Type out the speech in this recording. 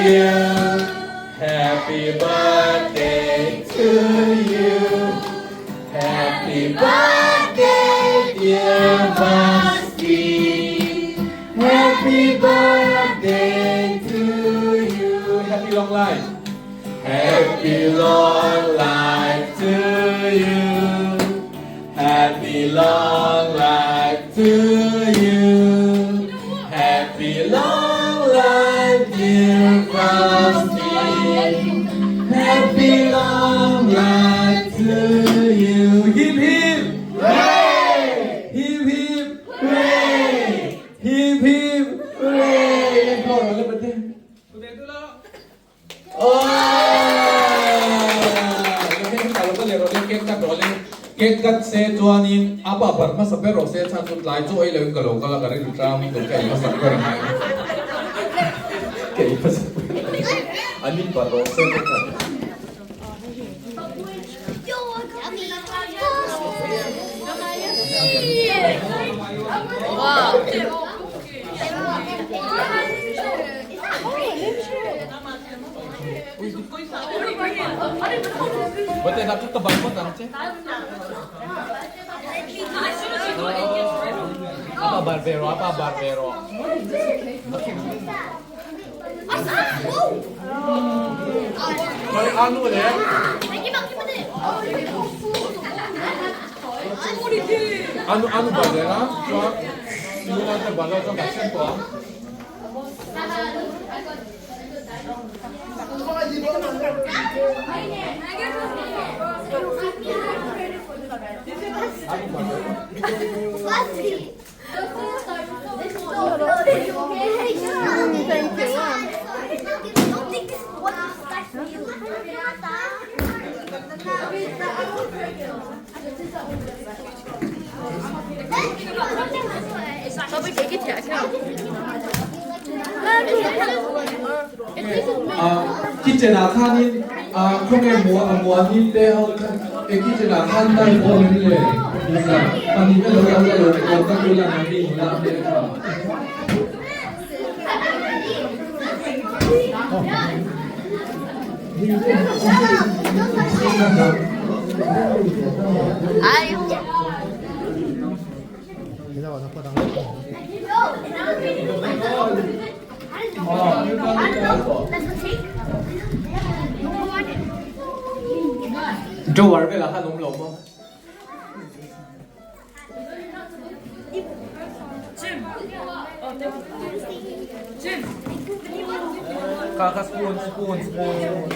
you. Happy birthday to you. Happy birthday dear Vasti. Happy birthday to you. Happy long life. Happy long life to you. Happy long life to you. Happy long life, dear Frosty. Happy long life to you. Hip hip! Hooray! Hip hip! Hooray! Hip hip! Hooray! Cake cut se chuanin a pa bar hmasa ber rawh se chhan chu tlai chu ei loin ka lo kal a ka rilru tlang in ka ei hmasa ber ang ka ei hmasa ber ang an in bar rawh se ka khat. Apa barbero apa barbero. Anu le. Anu anu barbera chuan nula te balo chuan ka then tawh ang. Kitchen ah khanin khawnge muanin te ho khan e kitchen ah khan knife a awm em le pahnih vel lo lo lo lo ka tul a ni nula hmeltha. Drawer velah khan awm lo maw? Kha kha spoon spoon spoon.